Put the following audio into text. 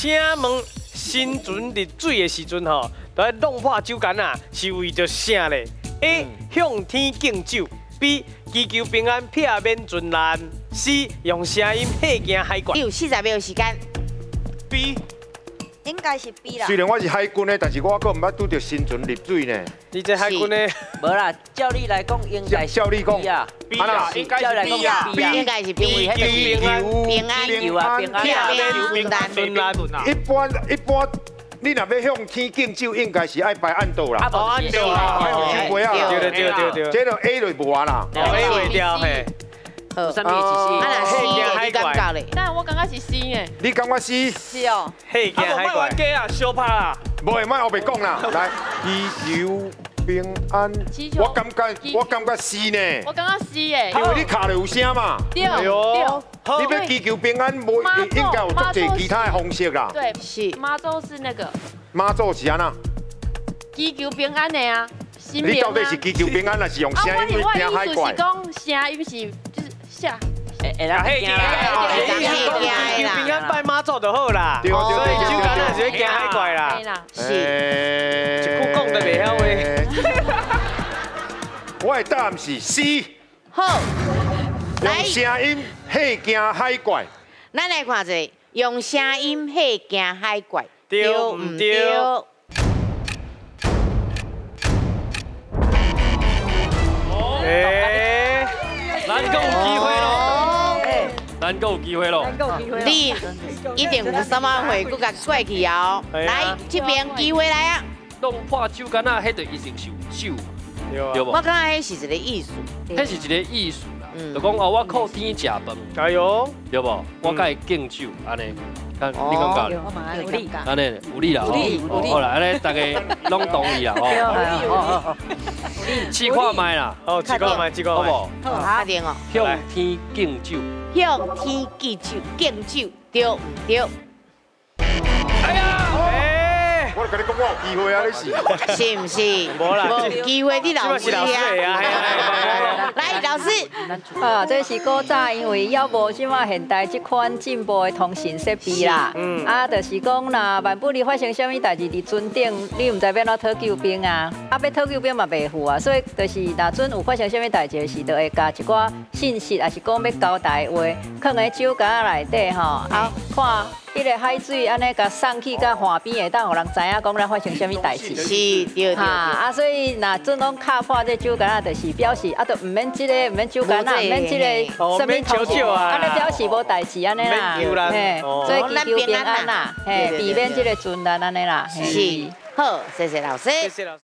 請問新船入水的時陣吼，都愛弄破酒矸仔，是為著啥咧？A 向天敬酒，B 祈求平安避免船難，C 用聲音嚇驚海怪。你有40秒時間。 B 應該是 B 啦。雖然我是海軍的，但是我閣毋捌拄著新船入水呢。你這海軍的，無啦，照理來講應該是照理講 B 啊 B 啦，應該是 B 啊。應該是 B。祈求平安求啊平安避免船難。船難。一般一般，你若欲向天敬酒，應該是愛拜按桌啦。哦，按桌啊，愛用酒杯啊。對對對對對。這就 A 就無啊啦。 A 袂掉嘿。好，啥物意思？啊若 C 的，你感覺咧？但我感覺是 C 的。你感覺 C？是哦。嚇驚海怪。假啊，相拍啦。無會，莫烏白講啦。來，祈求平安。我感覺 C 呢。我感覺 C 的。因為你敲著有聲嘛。對對。你欲祈求平安，無應該有足濟其他的方式啦。對，是。媽祖是那個。媽祖是按怎？祈求平安的啊。你到底是祈求平安，還是用聲音去驚海怪？我的意思是講聲音是就是嚇。會啦，嚇驚啦，祈求平安拜媽祖就好啦。對對對，酒矸仔是咧驚海怪啦。是。一句講都袂曉話。我的答案是 C。好。用聲音嚇驚海怪。咱來看一下，用聲音嚇驚海怪，對毋對？欸，咱閣有機會咯！咱閣有機會咯！你一定有啥物會閣共過去哦。來，這邊機會來啊！弄破酒矸仔，彼就一定是有酒，對無？我感覺彼是一個意思，彼是一個意思啦，就講哦，我靠天食飯，哎喲，對無？我共伊敬酒，按呢，你感覺咧？有理，按呢有理啦，吼，好啦，按呢大家攏同意啦，吼。試看覓啦，好，試看覓，試看覓，好無？好，確定哦。向天敬酒，向天敬酒，敬酒，對毋對？哎呀！我跟你講，我有機會啊！你是是毋是？無啦，無機會你老師啊！來，老師。啊，這是古早，因為猶無這馬現代這款進步的通訊設備啦。啊，就是講，若萬不利發生啥物代誌，佇船頂，你毋知欲按怎討救兵啊？啊，欲討救兵嘛袂赴啊，所以就是若準有發生啥物代誌時，就會共一寡信息，抑是講欲交代的話，囥佇酒矸仔內底吼，啊，看。彼个海水按呢共送去到岸邊，會當予人知影講咱發生啥物代誌。是，對對。啊，所以若準攏敲破這酒矸仔，就是表示啊，就毋免這個，毋免酒矸仔，毋免這個啥物通訊，按呢表示無代誌按呢啦。嘿，所以祈求平安啦，嘿，避免這個船難按呢啦。是，好，謝謝老師。謝謝老師。